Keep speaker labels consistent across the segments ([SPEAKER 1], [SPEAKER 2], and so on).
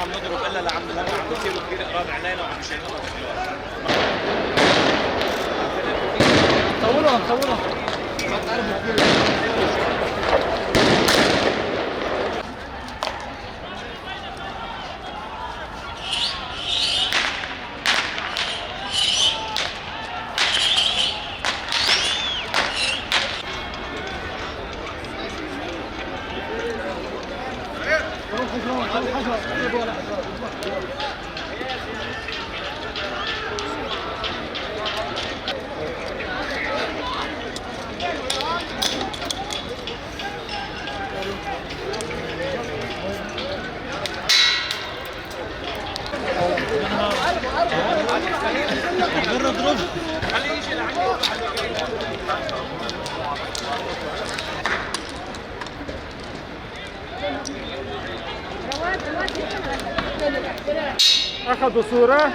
[SPEAKER 1] عم نضرب الا لعند هلا عم بيصيروا كثير قراب علينا وعم يشيلونا.
[SPEAKER 2] صورهم صورهم.
[SPEAKER 3] اخذوا صورة.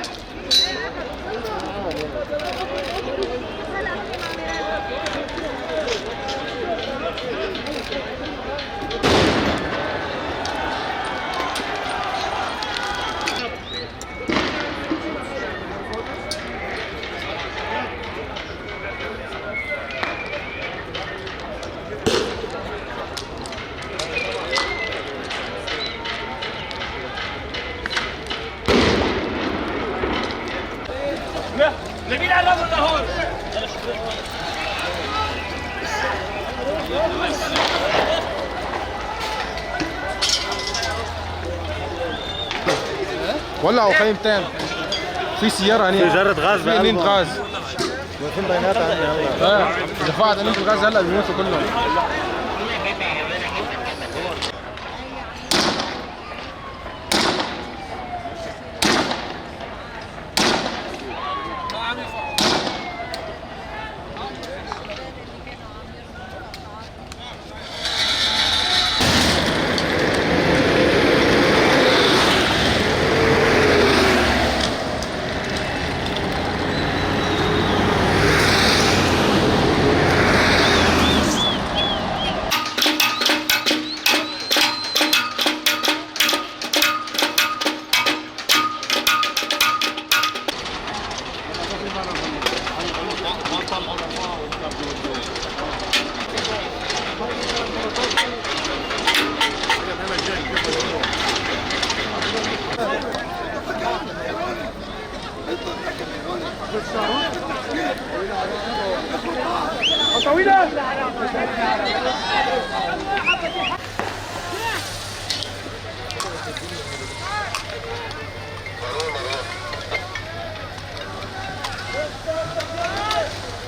[SPEAKER 1] لمين على هون؟
[SPEAKER 3] ولعوا خيمتين، في سيارة هنيك،
[SPEAKER 4] في جرة غاز
[SPEAKER 3] في قنينة
[SPEAKER 4] بقلبها.
[SPEAKER 3] غاز. ايه، اذا فقعت قنينة الغاز هلا بيموتوا كلهم.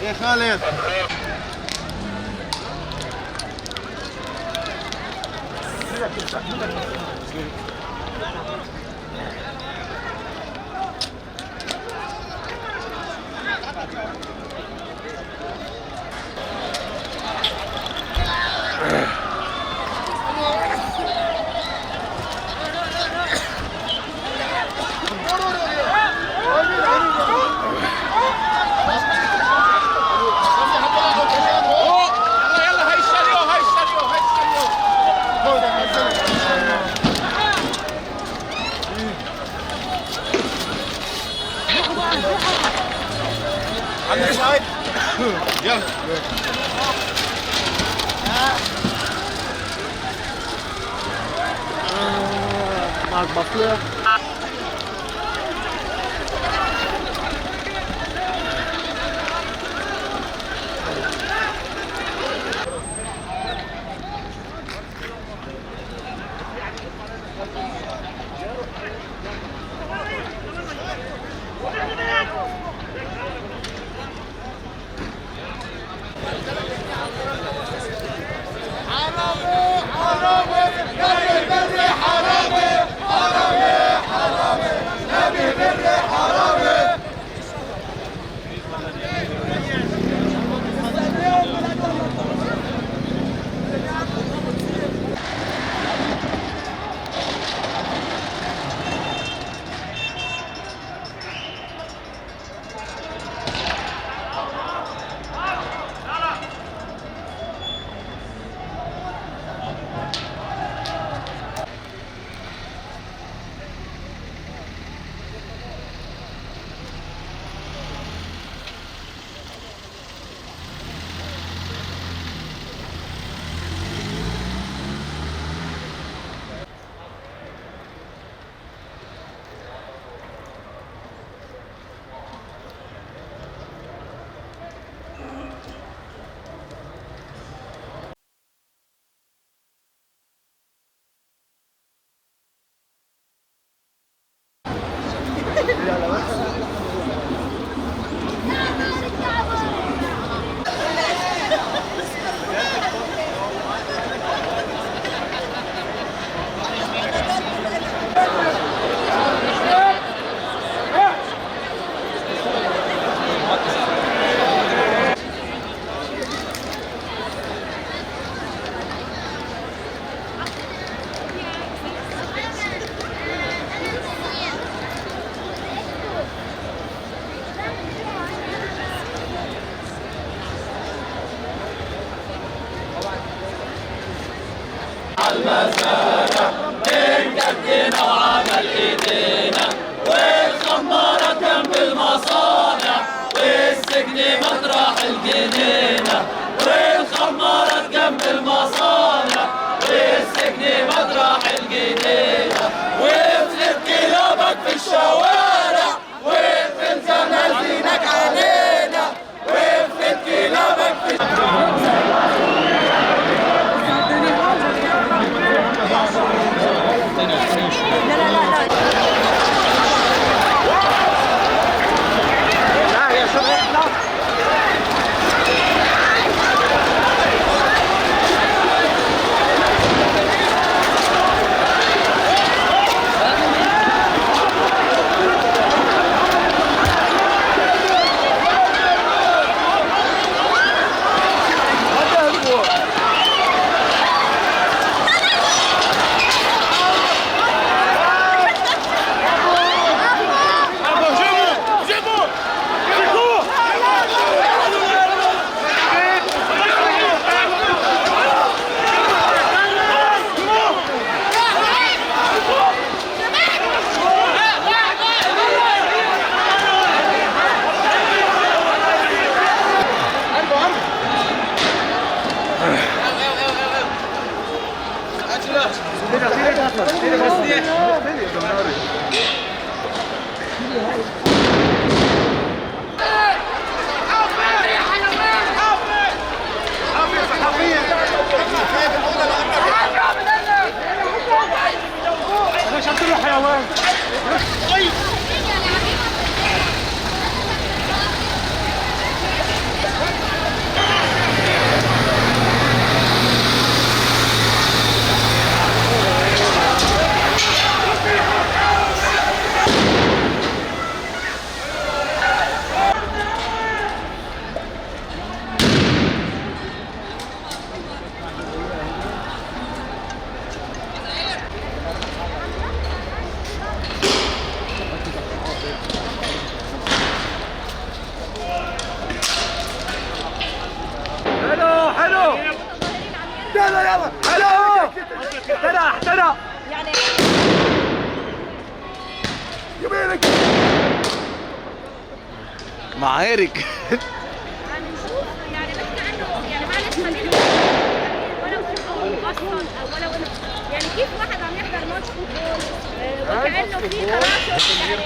[SPEAKER 3] يا خالد.
[SPEAKER 1] يلا يلا، هاي الشاليو هاي الشاليو هاي الشاليو.
[SPEAKER 3] عندك سلايد؟ يلا.
[SPEAKER 2] معك بصلة.
[SPEAKER 3] حرامي حرامي.
[SPEAKER 4] الجنينة، والخمارة جنب المصانع، والسجن مطرح الجنينة، والخمارة جنب المصانع، والسجن مطرح الجنينة، وافلت كلابك في الشوارع، واقفل زنازينك علينا، وافلت كلابك في
[SPEAKER 2] حلو حلو، يلا يلا، حلو، احترق احترق.
[SPEAKER 5] يعني
[SPEAKER 2] يمينك.
[SPEAKER 6] معارك.
[SPEAKER 5] عم نشوف، يعني بحكي عنه، يعني معلش خلينا ولو انه اصلا او ولو انه، يعني كيف واحد عم يحضر ماتش football وكانه في تناسق يعني.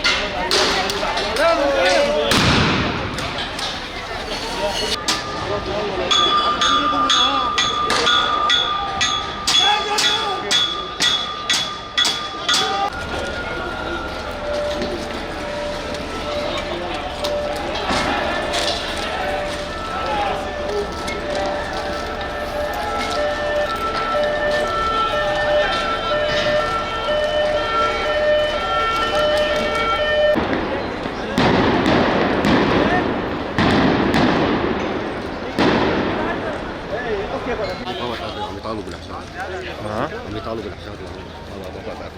[SPEAKER 3] عم يطالبوا بالحشاد، عم يطالبوا بالحشاد على موضوع بعد.